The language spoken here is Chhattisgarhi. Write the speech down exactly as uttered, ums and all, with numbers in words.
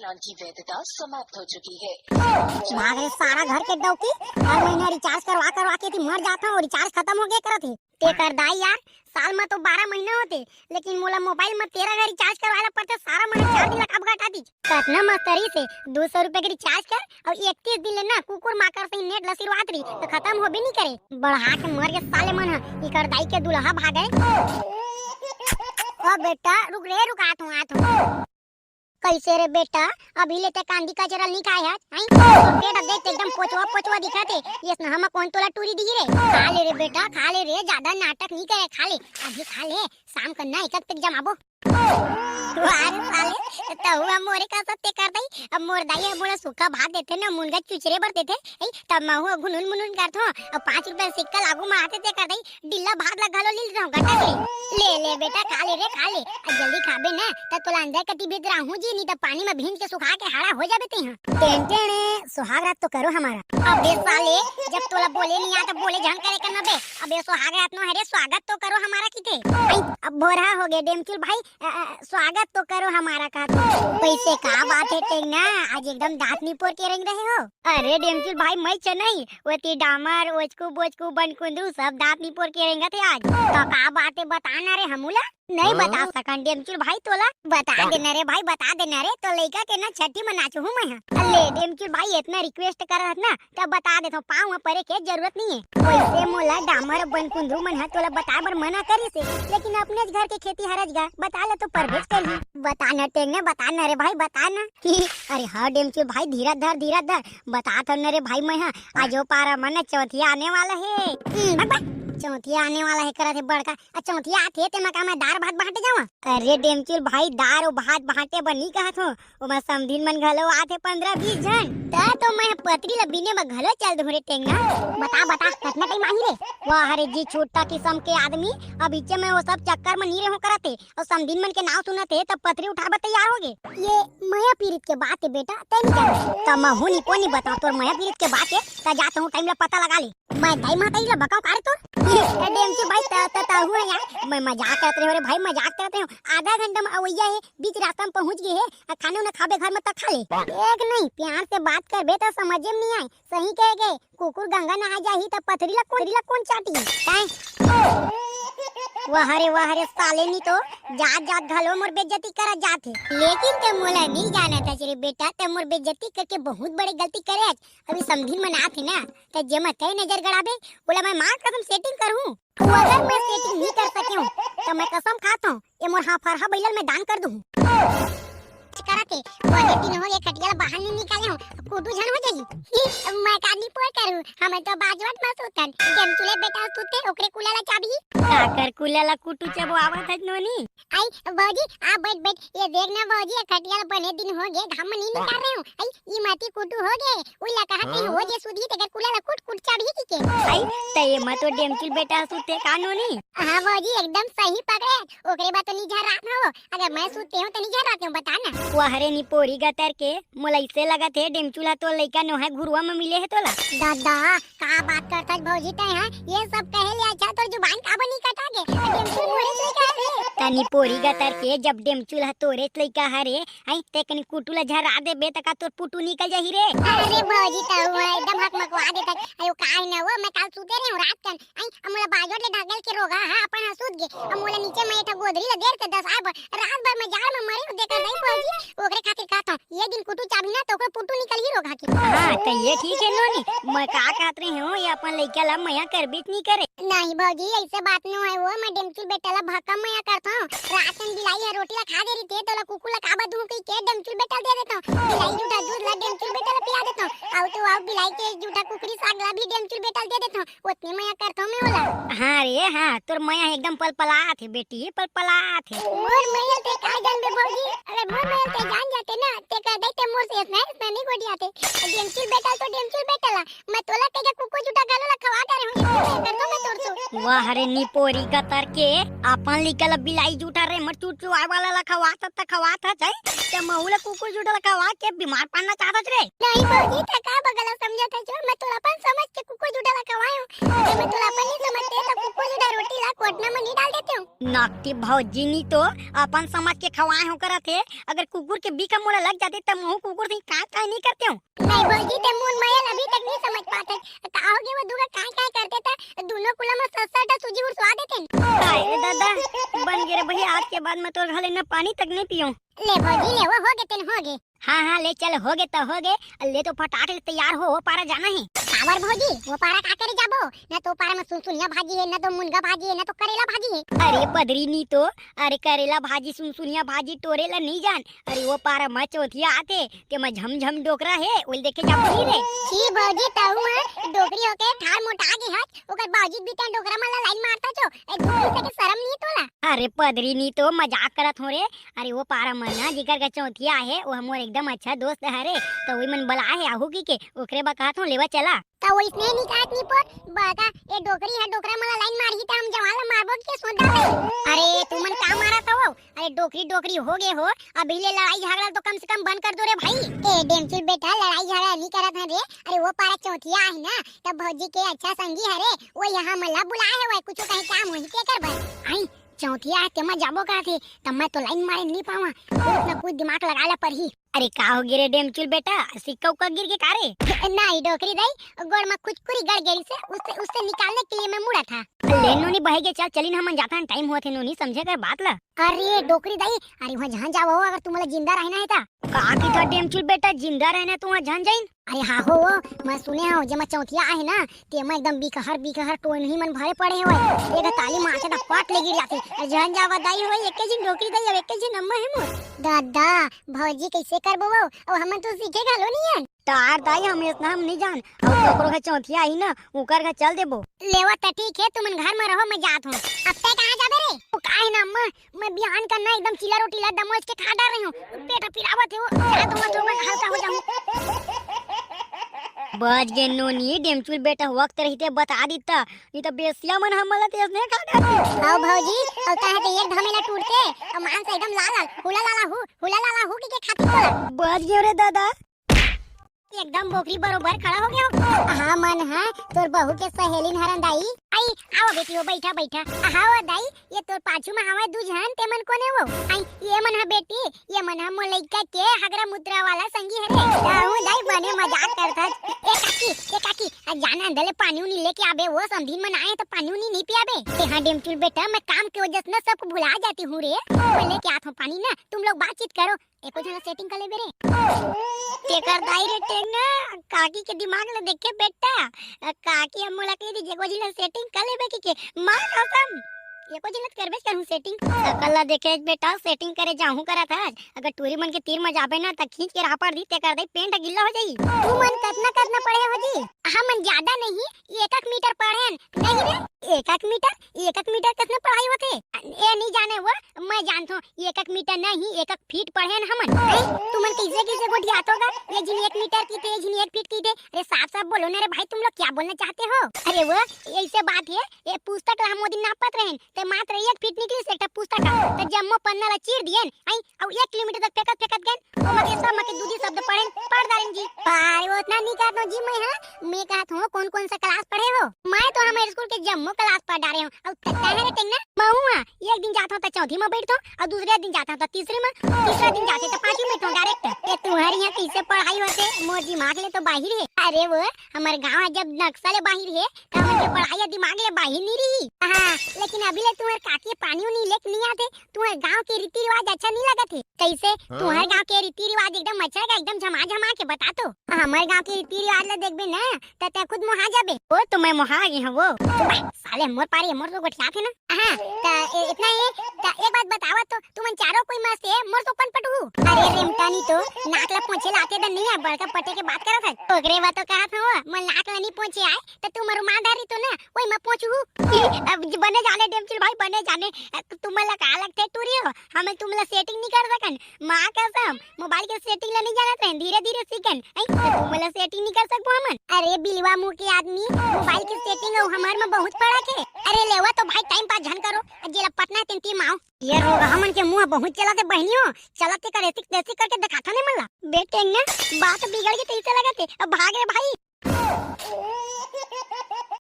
प्लान की वैधता समाप्त हो चुकी है। भाग रे सारा घर के डौकी, हर महीना रिचार्ज करवा करवा के ती मर जात हूँ, रिचार्ज खत्म हो गया करत ही। तेकर दाई यार, साल में तो बारह महीना होते, लेकिन मोला मोबाइल में तेरह घर रिचार्ज करवाए ला पड़ते, सारा महीना चार दिन ला काबर घटा दी। कतना मस्तरी से दो सौ रुपए के रिचार्ज कर और इकतीस दिन ले ना कुकुर माकर से नेट ला सिरवात रही तो खतम होबे नहीं करे। बढ़ा के मर के साले मन ह, इकर दाई के दुल्हा भागे। ओ बेटा रुक रे, रुक आत हूँ, आत हूँ। कैसे रे बेटा, अभी ले ते कांदी कचरा नहीं खाए है, हैं? तोर पेट अब देख एकदम पोचवा पोचवा दिखत हे। ये स्नेहा में कौन तोला टूरी दी रे? खा ले रे बेटा, खा ले रे, ज्यादा नाटक नहीं करे, खा ले, अभी खा ले, शाम का ना एक तक जमाबो। वाह रे साले, तहु हम मोरे का सत्य कर दई। अब मोर दाई ह मोला सूखा भात देथे ना, मुनगा चुचरे बर देथे, हैं? तब महू घुनुन मुनुन करथो। अब पाँच रुपया सिक्का लागू में आते ते कर दई, डिल्ला भात ला घलो लील रहूं गटक ले। ले, ले बेटा, खा ले रे, खा ले। अब जल्दी खाबे ना, त तोला अंदर कती भीतराहूं जी, नहीं त पानी में भींज के सुखा के हाड़ा हो जाबे तेहा। टेन टेने, सुहाग रात तो करो हमारा। अबे साले, जब तोला बोले नहीं आ त बोले झन करे करना बे। अबे सुहाग रात नो हरे, स्वागत तो करो हमारा किथे। आई, अब भोरहा हो गए डेमचुल भाई, अ, अ, स्वागत तो करो हमारा का तो। वैसे का बात है टेंगना, आज एकदम दांत निपोर के रेंग रहे हो। अरे डेमचुल भाई, मैं च नहीं, वो ती डामर, ओचकू बोचकू, बनकुंदरू सब दांत निपोर के रेंगत हे आज। तो का बात है बता ना रे हमूला। नहीं बता सकन डेमचुल भाई तोला। बता देना रे भाई, बता देना रे, तो लइका के ना छठी मनाचू हूँ मैं हा। अले डेमचुल भाई इतना रिक्वेस्ट करत ना, तब बता देथव, पाँव म परे के जरूरत नहीं है। वैसे मोला डामर बनकुंदरू मन ह तोला बताए बर मना करिस हे, लेकिन अपने घर के खेती हरज गा, बता ले तो परबेच करही। बता न टेंगना, बता न रे भाई, बता न। अरे हाँ डेमचुल भाई, धीरज धर, धीरज धर, बता थव न रे भाई, मैं ह आजो पारा मन चौथिया आने वाला है। हम्म, बक, बक, चौथिया आने वाला है करत हे बड़का, आ चौथिया आथे ते मैं का मैं दार भात बांटे जावा? अरे डेमचुल भाई, दार और भात बांटे बर नहीं कहत हो, ओमा समधिन मन घलो आथे पंद्रह बीस झन। त तो मैं पतरी ल बीने म घलो चल दूं रे टेंगना। बता, बता, कतना टाइम आही रे? वाह रे जी, छोटा किस्म के आदमी, अब इच्चे मैं वो सब चक्कर म नी रहूं करत हे, और समधिन मन के नाव सुनत हे, तब पतरी उठाए बर तैयार हो गे। ये मया पीरित के बात है बेटा, तै नहीं जाने। त महू नी को नी बता, तोर मया पीरित के बात है, त जात हूँ, टाइम ला पता लगा ले। मैं दाई महतारी ला बकाव का रे तोर? ए, डेमचू भाई, त, त, तहू है यार। मैं मजाक करत रहे हूँ रे भाई, मजाक करत रहे हूँ। आधा घंटा में अवैया है, बीच रास्ता में पहुँच गए है। आ खाना उना खाबे घर में त खा ले। एक नहीं, प्यार से बात करबे त समझे में नहीं आए। सही कह गए, कुकुर गंगा नहा जाही त पथरी ला कोन, ला कोन चाटी? हैं? वाह रे, वाह रे, साले नी तो जात जात घलो मोर बेइज्जती करा जात है। लेकिन ते मोला नहीं जानत हस रे बेटा, ते मोर बेइज्जती करके बहुत बड़े गलती करे हस। अभी समधिन मन आथे ना, त जेमा तय नजर गड़ाबे, ओला मैं माँ कसम सेटिंग करहूँ। अउ अगर मैं सेटिंग नहीं कर सके हूँ, त मैं कसम खात हूँ, ये मोर हाँ फरहा बैलन मैं दान कर दूँ। करा के, बने दिन हो गए, खटिया ला बाहर नहीं निकाले हूँ, कुटू झन हो जाही। ही, मैं का निपोर करूँ, हमें तो बाजवट में सुतन, जब चूल्हे बेटा सुते, ओकरे कुला ला चाबी। काकर कुला ला कुटू चबो आवत है नोनी? आई, भौजी, आ बैठ, बैठ, ये देख ना भौजी, ये खटिया ला बने दिन हो गए, घाम में नहीं निकाल रहे हूँ। आई, ई माटी कुटू हो गए, उइला कहा कहीं हो जे सुधी, तेकर कुला ला कुट कुट चाबी की के। आई, त ये मा तो डेमचुल बेटा सुते का नोनी? हाँ भौजी, एकदम सही पकड़े, ओकरे बाद तो निझर रात हो, अगर मैं सुते हूँ तो निझर रात हूँ, बता ना। वाह रे निपोरी गतर के, मोला इसे लगत हे डेमचुल हा तोर लइका नोहे घुरुआ में मिले हे तोला। दादा, का बात करथस भौजी तैं, हाँ? ये सब कहे ले अच्छा तोर जुबान काबर नहीं कटा गे? डेमचुल मोरे लइका हरे। त निपोरी गतर के, जब डेमचुल हा तोरे लइका हरे, आई, ते कनी कुटू ला झरा देबे त का तोर पुटू निकल जाही रे? अरे भौजी, तहू ह एकदम हकमकवा देथस। अयो, का है ना वो, मैं काल सुते रहे हूँ रात कन। आई, अब मोला बाजवट ले ढकेल के रोगा हा, अपन हा सूत गे। अब मोला नीचे में एक ठो गोदरी ला देर के दस आए बर, रात भर मैं जाड़ में मरे हूँ, देकर नहीं भौजी। ओकरे खातिर कहत हूँ, ये दिन कुटू चाबी ना, तो ओकर पुटू निकल ही रोगा के। हाँ, त ये ठीक है नोनी, मैं का कहत रहे हूँ, ये अपन लइका ला मया करबेच नहीं करे। नहीं भौजी, ऐसे बात नो है वो, मैं डेमचुल बेटा ला भक्कम मया करथो। रात में बिलाई ह रोटी ला खा दे रही थे, तो ला कुकुर ला काबा दूं कही के डेमचुल बेटा ला दे देथो। बिलाई जूठा दूध ला डेमचुल बेटा ला पिला देथो। आओ तो आओ, बिलाई के जूठा कुकरी साग ला भी डेमचुल बेटा ला दे देथो। उतने मया करथो मैं ओला। हाँ रे हाँ, तोर मया एकदम पलपलात हे बेटी, पलपलात हे। मोर मया ते का जानबे भौजी, अगर मोर मया ते जान जाते ना, ते कह देते मोर से इतना, इतना नहीं गोटियाते। डेमचुल बेटा ला तो डेमचुल बेटा ला, मैं तोला कहिके कुकुर जूठा घलो ला खवा डारे हूँ, ये तो मैं कर दो मैं तोर तो। वाह रे निपोरी गतर के, अपन लइका ला बिलाई जूठा रे, मर चूचुआए वाला ला खवात त खवात हस, ते महू ला कुकुर जूठा ला खवा के बीमार पाना चाहत हस रे। नहीं भौजी, त का बगला समझत हस जो, मैं तोला अपन समझ के कुकुर जूठा ला खवाए हूँ। अगर मैं तोला अपन नहीं समझते त कुकुर जूठा रोटी नकटी ला कोटना में नहीं डाल देते हो? नकटी भौजी नी तो अपन समझ के खवाए हो करत हे। अगर कुकुर के बिख मोला लग जाते त महू कुकुर से काय काय नहीं करते हो। नहीं भौजी, ते मुन मयल अभी तक नहीं समझ पाते। का हो गया वो दुगा काय काय करते त दोनों कुला में सस्सा टा सूजी हुरसवा देते। काय रे दादा, बन गे रे भैया, आज के बाद मैं तोर घले न पानी तक नहीं पियो। ले भौजी ले, वो हो गे तेन हो गे। हाँ हाँ, ले चल, हो गे त हो गे। ले तो फटाक ले तैयार हो, वो पारा जाना है। काबर भौजी, वो पारा का करे जाबो? ना तो पारा में सुनसुनिया भाजी है, ना तो मुनगा भाजी है, ना तो करेला भाजी है। अरे पदरी नी तो, अरे करेला भाजी, सुनसुनिया भाजी टोरे ला नहीं जान। अरे वो पारा में चौथिया आते, ते में झमझम डोकरा है, ओल देखे जाबो नहीं रे। छी भौजी, तहू है डोकरी होके ठार मोटा गे हस, ओकर बावजूद भी तैं डोकरा मन ला लाइन मारता छो। ए डोकरी से के शरम नहीं तोला? अरे पदरी नी तो, मजाक करत हो रे। अरे वो पारा मन ना जिकर का चौथिया है, वो हमर एकदम अच्छा दोस्त हरे, तो वही मन बला है आहू की के, ओकरे बा कहत हो लेवा चला। त वइसने निकात निपोर, बता, ए डोकरी ह डोकरा मन ला लाइन मारही त हम जवान ला मारबो के सोच डाले। अरे, तुमन का मारत हवव? अरे डोकरी डोकरी हो गे हो, अभी ले लड़ाई झगड़ा तो कम से कम बंद कर दो रे भाई। ए डेमचुल बेटा, लड़ाई झगड़ा नहीं करत हन रे। अरे वो पारा चौथिया आहे ना, तब भौजी के अच्छा संगी हरे, वो यहाँ मन ला बुलाए हवय, कुछ कहीं काम होही तेकर बर। आई, चौथिया है, तेमा जाबो का थे, तब मैं तो लाइन मारे नहीं पावा। कुछ ना कुछ दिमाग लगा ला परही। अरे का हो गिरे डेमचुल बेटा, सिक्का उक्का गिर के का रे? नहीं डोकरी दाई, गोड़ में कुछ कुरी गड़ गई से, उससे, उससे निकालने के लिए मैं मुड़ा था। ले नोनी बहेगे, चल चलिन हमन जाथन, टाइम होत हे नोनी, समझे कर बात ला। अरे डोकरी दाई, अरे वहाँ जहाँ जाओ हो, अगर तुम्हाला जिंदा रहना है ता। का की था डेमचुल बेटा, जिंदा रहना तू वहाँ जहाँ जाइन? अरे हाँ हो, वो मैं सुने हूँ जेमा चौथिया आहे ना, तेमा एकदम बिकहर बिकहर टोनही मन भरे पड़े हवय। एक ताली मारथे त पट ले गिर जाथे। अरे जहाँ जावा दाई हो, एके जिन डोकरी दाई, अब एके जिन अम्मा है मोर। दादा, भौजी कैसे करबो वो? अब हमन तो सीखे घलो नहीं है। तार दाई हम इतना हम नहीं जान। अब तो ओकरो घर चौथिया आई ना, ओकर घर चल देबो। लेवा त ठीक है, तुमन घर में रहो, मैं जात हूँ। अब तै कहाँ जाबे रे? वो का है ना अम्मा, मैं बिहान का ना एकदम चीला रोटी ला दमोज के खा डार रही हूँ। पेट पिरावत है वो, जात हूँ, थोड़ा हल्का हो जाऊँ। बच गे नोनी, डेमचुल बेटा वक्त रहिते बता दीता, नहीं तो बेसिया मन हमला तेज नहीं खा डारती। आओ भौजी, और कहे तो एक धमेला टूटते, और मांस एकदम लाल लाल, हुला लाला हु, हुला लाला हु के, के खाती तोला। बच गयो रे दादा। एकदम बोकरी बरोबर खड़ा हो गयो। हाँ मन हा, तोर बहू के सहेलिन हरन दाई। आई, आओ बेटी हो, बैठा बैठा। हाँ दाई, ये तोर पाछू में हवा दू झन, ते मन कोने वो? आई, ये मन हा बेटी, ये मन हा मोर लइका के हगरा मुतरा वाला संगी हरे। कहूँ दाई बने मजाक करथस। ए काकी, ए काकी, आ जाना अंदर ले पानी उनी लेके आबे, वो समधिन मन आए तो पानी उनी नहीं पियाबे। ते हाँ डेमचुल बेटा, मैं काम के वजह से ना सबको भुला जाती हूँ रे। मैं लेके आत हूँ पानी ना, तुम लोग बातचीत करो। एको झन सेटिंग कर लेबे रे। तेकर दाई रे टेंगना, काकी के दिमाग ल देखे बेटा। काकी हम मोला कह दीजिए, एको झन सेटिंग कर लेबे की के। माँ कसम, एको झन करबे करहूँ सेटिंग। सकल ला देखे बेटा, सेटिंग करे जाहूँ करा था। अगर टूरी मन के तीर में जाबे ना, त खींच के रापड़ दी, तेकर दाई पेंट गिल्ला हो जाई। तू मन कतना कतना पढ़े हो जी? हमन ज्यादा नहीं, एक एक मीटर पढ़ेन। नहीं रे, एक एक मीटर? एक एक मीटर कितने पढ़ाई होथे? ए, नहीं जाने वो, मैं जानथो, एक एक मीटर नहीं, एक एक फीट पढ़ेन हमन। हैं? तुमन कैसे कैसे गोठियात होगा? ये झिन एक मीटर की थे, ये झिन एक फीट की थे। अरे साफ साफ बोलो ना रे भाई, तुम लोग क्या बोलना चाहते हो? अरे वो, ऐसे बात है, ये पुस्तक ला हम वो दिन नापत रहेन, ते मात्र एक फीट निकलिस एक ठा पुस्तक का, ते जम्मो पन्ना ला चीर दिएन, आई, अउ एक किलोमीटर तक फेंकत फेंकत गएन, ओमा के सब मा के दूधी शब्द पढ़ेन, पढ़ डारेन जी। अरे वो उतना नहीं कहत हो जी, मैं हाँ, मैं कहत हूँ कौन कौन सा क्लास पढ़े हो? मैं तो हमारे स्कूल के जम्मो क्लास पढ़ डारे हूँ। अउ त-, तैं रे टेंगना? मैं हूँ हाँ, एक दिन जात हूँ त चौथी में बैठत हूँ, अउ दूसरे दिन जात हूँ त तीसरी में, तीसरा दिन जाते त पाँचवीं में बैठत हूँ डायरेक्ट। ये तुम्हारे यहाँ कैसे पढ़ाई होते? मोर दिमाग ले तो बाहिर है। अरे वो, हमारे गाँव है जब नक्शा ले बाहिर है, त हमन के पढ़ाई या दिमाग ले बाहिर नहीं रही। हाँ, लेकिन अभी ले तुम्हारे काकी पानी उनी लेके नहीं आते, तुम्हारे गाँव के रीति रिवाज अच्छा नहीं लगत है। कैसे? हाँ? तुम्हारे गाँव के रीति रिवाज एकदम अच्छा है, एकदम झमा झमा के बता तो। हमारे गाँव के रीति रिवाज ला देखबे ना, त तै खुद मोहा जाबे। वो तो मैं मोहा गई हूँ वो। बा, साले मोर पारी, मोर तो गोठिया थे ना। हाँ, त ए-, इतना ही, त एक बात बतावा तो, तुमन चारों कोई मस्त है, मोर तो कौन पटहू? अरे रेमटा नहीं तो, नाक ला पोंछे लाते दन नहीं है, बड़का पटे के बात करत है। ओकरे बा तो कहत हूँ, मोर नाक ला नहीं पोंछे आए, त तुम रुमाल डारी तो ना, वही मैं पोंछू। अब ज-, बने जाने डेमचुल भाई, बने जाने। अ, तुम ला का लगते टूरी हो? हम तुम ला सेटिंग नहीं कर सकन। माँ कसम, मोबाइल के सेटिंग ला नहीं जानत रहेन, धीरे धीरे सीखन। ऐ, त तुम ला सेटिंग नहीं कर सकबो हमन। अरे बिलवा मुंह के आदमी, मोबाइल के सेटिंग अउ हमर में बहुत फर्क है। अरे लेवा तो भाई टाइम पास झन करो, जेला पटना है तेन टीम आओ। ये रोगहा मन के मुंह बहुत चलत है बहनियों, चलत है कर एतिक तेतिक करके दिखाता नहीं मन ला। बेटे ना, बात बिगड़ के तैसे लगत है, अब भाग रे भाई।